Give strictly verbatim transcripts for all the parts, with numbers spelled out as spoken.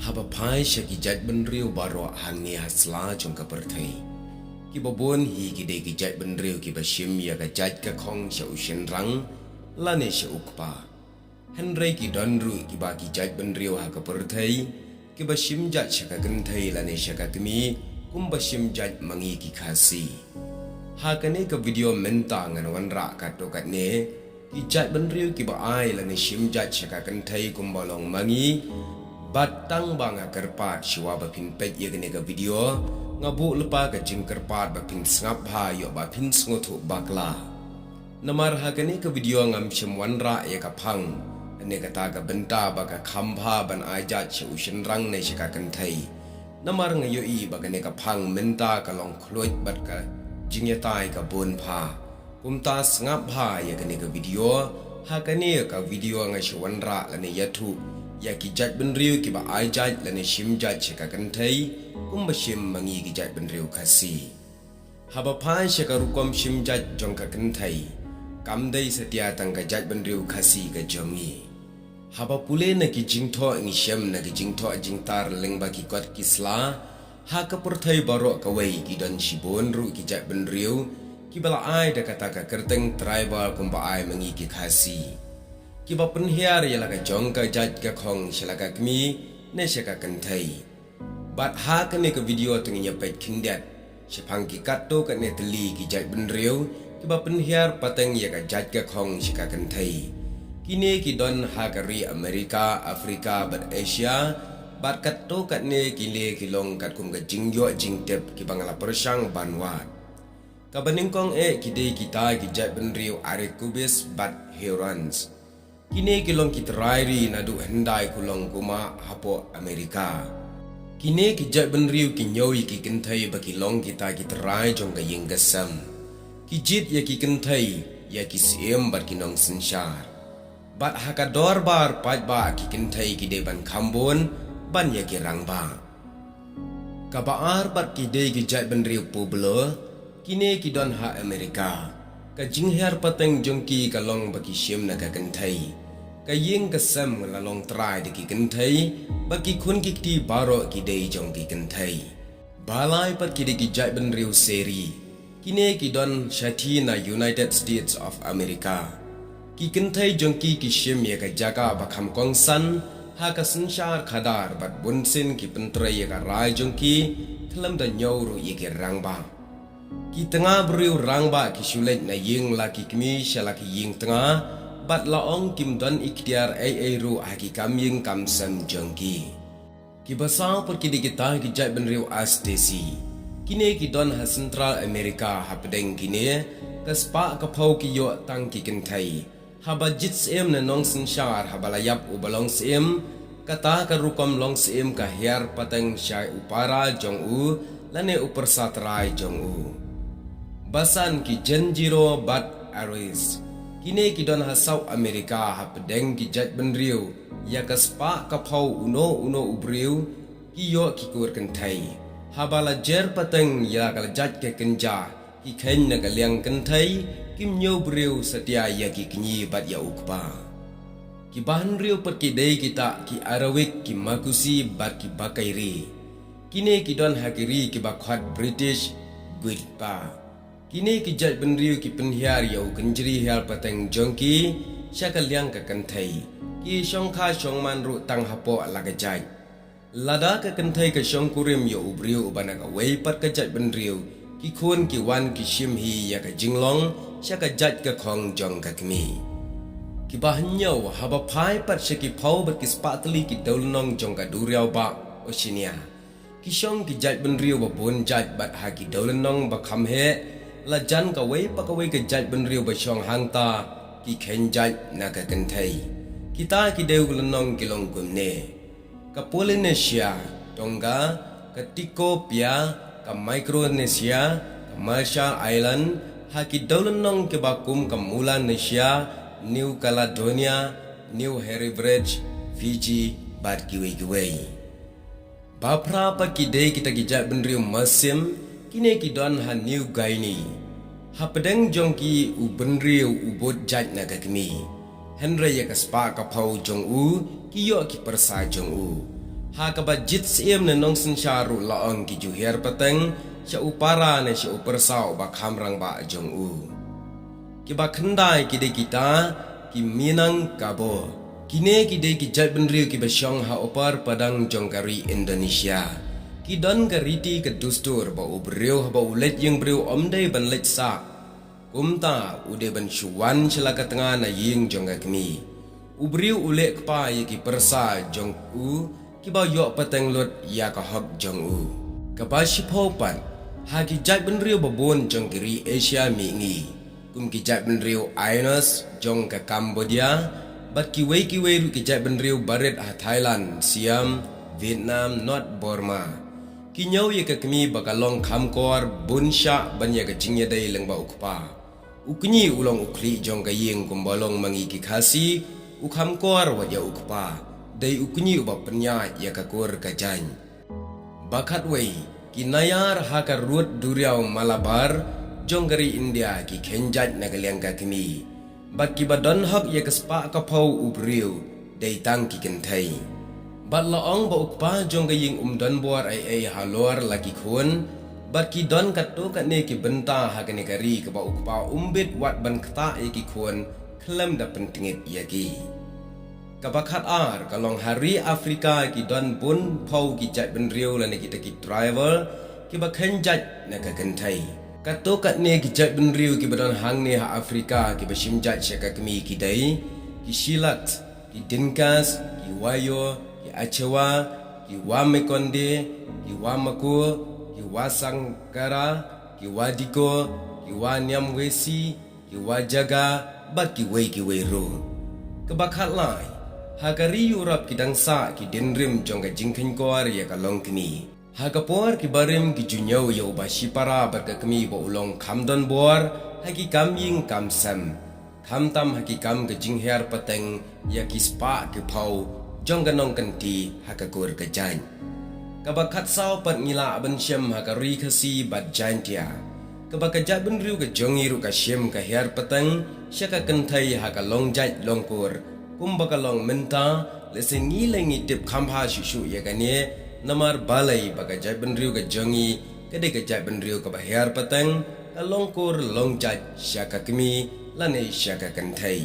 Haba phai sha ki jaitbynriew baroh hangne ha sla jong ka pyrthei, kiba bun hi ki dei ki jaitbynriew kiba shim ïa ka jait ka khong sha u shynrang lane sha u kpa. Hynrei ki don ruh kiba ki jaitbynriew ha ka pyrthei kiba shim jait sha ka kynthei lane sha ka kmie, kumba shim jait ma ngi ki Khasi. Ha kane ka video mynta ngan wanrah katto katne ki jaitbynriew kiba ai lane shim jait sha ka kynthei kumba long ma ngi. Bad tang ba nga kyrpad, shuwa ba phin peit ïa kane ka video, nga buh lypa ka jingkyrpad ba phin sngap bha, ïoh ba phin sngewthuh bakla. Namar ha kane ka video ngam shym wanrah ïa ka phang, ne kata ka bynta ba ka kham bha ban ai jait sha u shynrang ne sha ka kynthei. Namar nga ïohi ba kane ka phang mynta ka long khluid bad ka jingïatai ka bun bha. Kumta sngap bha ïa kane ka video. Ha kane ka video nga shu wanrah lane ïathuh ïa ki jaitbynriew kiba ai jait lane shim jait sha ka kynthei, kumba shim ma ngi ki jaitbynriew Khasi. Haba phai sha ka rukom shim jait jong ka kynthei, kam dei satia tang ka jaitbynriew Khasi ka jong ngi. Haba pule na ki jingthoh ngi shem na ki jingthoh jingtar lyngba ki kot ki sla, ha ka pyrthei baroh kawei ki don shibun ruh ki jaitbynriew kiba la ai da kata ka kyrteng tribal kumba ai ma ngi ki Khasi, kiba pynhiar ïa la ka jong ka jait ka khong sha la ka kmie ne sha ka kynthei. Bad ha kane ka video te ngin ïa peit khyndiat shaphang ki katto katne tylli ki jaitbynriew kiba pynhiar pateng ïa ka jait ka khong sha ka kynthei. Kine ki don ha ka ri Amerika, Afrika bad Asia. Bad katto katne kine ki long katkum ka jingïoh jingtip kiba nga la pyrshang ban wad. Kaba nyngkong eh ki dei kita ki jaitbynriew Arikubis bad Hurons. Kine ki long ki trai ri naduh hyndai kulong kumah hapoh Amerika. Kine ki jaitbynriew ki ñiew ïa ki kynthei ba ki long kita ki trai jong ka ïing ka sem. Ki jied ïa ki kynthei ïa ki syiem bad ki nongsynshar. Bad ha ka dorbar paidbah ki kynthei ki dei ban kham bun ban ïa ki rangbah. Kaba ar pat ki dei ki jaitbynriew Pueblo, kine ki don ha Amerika. Ka jinghiar pateng jong ki ka long ba ki shim na ka kynthei. Ka ïing ka sem la long trai da ki kynthei, ba ki khun ki kti baroh ki dei jong ki kynthei. Ba lai pat ki dei ki jaitbynriew Seri. Kine ki don shathie na United States of America. Ki kynthei jong ki ki shim ïa ka jaka ba kham kongsan ha ka synshar khadar bad bunsien ki pyntrei ïa ka rai jong ki khlem da ñiew ruh ïa ki rangbah. Ki tnga briew rangbah ki shu leit na ïing la ki kmie sha la ki ïing tnga bad la ong kim don iktiar ei ei ruh ha ki kam ïing kam sem jong ki. Kiba saw pat ki dei kita ki jaitbynriew Astesie. Kine ki don ha Central America. Hapdeng kine, ka spah ka phew ki ïoh tang ki kynthei. Haba jied syiem na nongsynshar, haba la ïap uba long syiem, kata ka rukom long syiem ka hiar pateng sha u para jong u lane u pyrsa trai jong u. Basan ki Genjiro bad Aris. Kine ki don ha South America. Hapdeng ki jaitbynriew, ïa ka spah ka phew uno uno u briew ki ïoh ki kur kynthei. Haba la jer pateng ïa ka la jait ka kynja, ki kheiñ na ka liang kynthei, kim ñiew briew satia ïa ki kñi bad ïa u kpa. Kiba hynriew pat ki dei kita ki Arawik, ki Makusi bad ki Bakairi. Kine ki don ha ki ri kiba khot British Guiba. Kine ki jaitbynriew ki pynhiar ïa u kynjri hiar pateng jong ki sha ka liang ka kynthei. Ki shongkha shongman ruh tang hapoh la ka jait. Lada ka kynthei ka shongkurim ïa u briew uba na kawei pat ka jaitbynriew, ki khun ki wan ki shim hi ïa ka jinglong sha ka jait ka khong jong ka kmie. Kiba hynñiew, haba phai pat sha ki phew bad ki spah tylli ki dewlynnong jong ka duriaw bah Oceania. Ki shong ki jaitbynriew ba bun jait bad ha ki dewlynnong ba kham heh, la jan kawei pa kawei ka jaitbynriew ba shong hangta, ki kheiñ jait na ka kynthei. Kita ki dewlynnong ki long kumne: ka Polynesia, Tonga, ka Tikopia, ka Micronesia, ka Marshall Island, ha ki dewlynnong kiba kum ka Melanesia, New Caledonia, New Hebrides, Fiji bad kiwei kiwei. Ba phra pat ki dei kita ki jaitbynriew Masim, kine ki don ha New Guinea. Hapdeng jong ki u bynriew u bud jait na ka kmie. Hynrei ïa ka spah ka phew jong u ki ïoh ki pyrsa jong u. Ha kaba jied syiem ne nongsynshar ruh la ong ki ju hiar pateng sha u para ne sha u pyrsa uba kham rangbah jong u. Kiba khyndai ki dei kita ki Minangkabau. Kine ki dei ki jaitbynriew kiba shong ha u par padang jong ka ri Indonesia. Ki don ka riti ka dustur ba u briew haba u leit ïing briew um dei ban leit sah. Kumta u dei ban shu wan sha la ka tnga na ïing jong ka kmie. U briew u leh kpa ïa ki pyrsa jong u kiba ïoh pateng lut ïa ka hok jong u. Kaba shiphew pat, ha ki jaitbynriew babun jong ki ri Asia Mihngi, kum ki jaitbynriew Ainu jong ka Cambodia bad kiwei kiwei ruh ki jaitbynriew barit ha Thailand, Siam, Vietnam, North Burma, ki ñiew ïa ka kmie ba ka long kham kor bun shah ban ïa ka jingïadei lyngba u kpa. U kñi u long u khlieh jong ka ïing kumba long ma ngi ki Khasi, u kham kor wat ïa u kpa. Dei u kñi uba pynïaid ïa ka kur ka jaiñ. Ba khatwei, ki Nayar ha ka rud duriaw Malabar jong ka ri India ki kheiñ jait na ka liang ka kmie. Bad kiba don hok ïa ka spah ka phew u briew dei tang ki kynthei. Bad la ong ba u kpa jong ka ïing um don bor ei ei halor la ki khun, bad ki don katto katne ki bynta ha kane ka ri kaba u kpa um bit wat ban ktah ïa ki khun khlem da pyntngit ïa ki. Kaba khatar ka long ha ri Afrika ki don bun phew ki jaitbynriew lane kita ki tribal kiba kheiñ jait na ka kynthei. Katto katne ki jaitbynriew kiba don hangne ha Afrika kiba shim jait sha ka kmie ki dei ki Shillaks, ki Dinkas, ki Wayuu, ki Achewa, ki Wamakonde, ki Wamako, ki Wasankara, ki Wadiko, ki Wanyamwesi, ki Wajaga bad kiwei kiwei ruh. Kaba khatlai, ha ka ri Europe ki dang sah ki diengrim jong ka jingkheiñ kor ïa ka longkmie. Ha ka por ki barim ki ju ñiew ïa uba shipara bad ka kmie ba u long kham don bor ha ki kam ïing kam sem, khamtam ha ki kam ka jinghiar pateng ïa ki spah ki phew jong ka nongkynti ha ka kur ka jaiñ. Kaba khatsaw pat ngi lah ban shem ha ka ri Khasi bad Jaiñtia, kaba ka jaitbynriew ka jong ngi ruh ka shim ka hiar pateng sha ka kynthei ha ka long jait long kur, kumba ka long mynta. Lehse ngi lei ngi tip kham bha shuh shuh ïa kane, namar balei ba ka jaitbynriew ka jong ngi ka dei ka jaitbynriew kaba hiar pateng, ka long kur long jait sha ka kmie lane sha ka kynthei.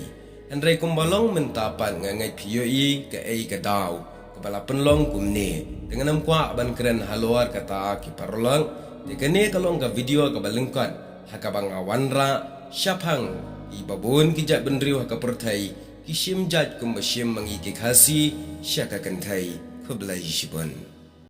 Hynrei kumba long mynta pat nga ngeit phi ïohi kaei ka daw kaba la pynlong kumne. Te ngam kwah ban kren halor kata ki paralok. Te kane ka long ka video kaba lyngkot ha kaba nga wanrah shaphang kiba bun ki jaitbynriew ha ka pyrthei ki shim jait kumba shim ma ngi ki Khasi sha ka kynthei. Khublei shibun.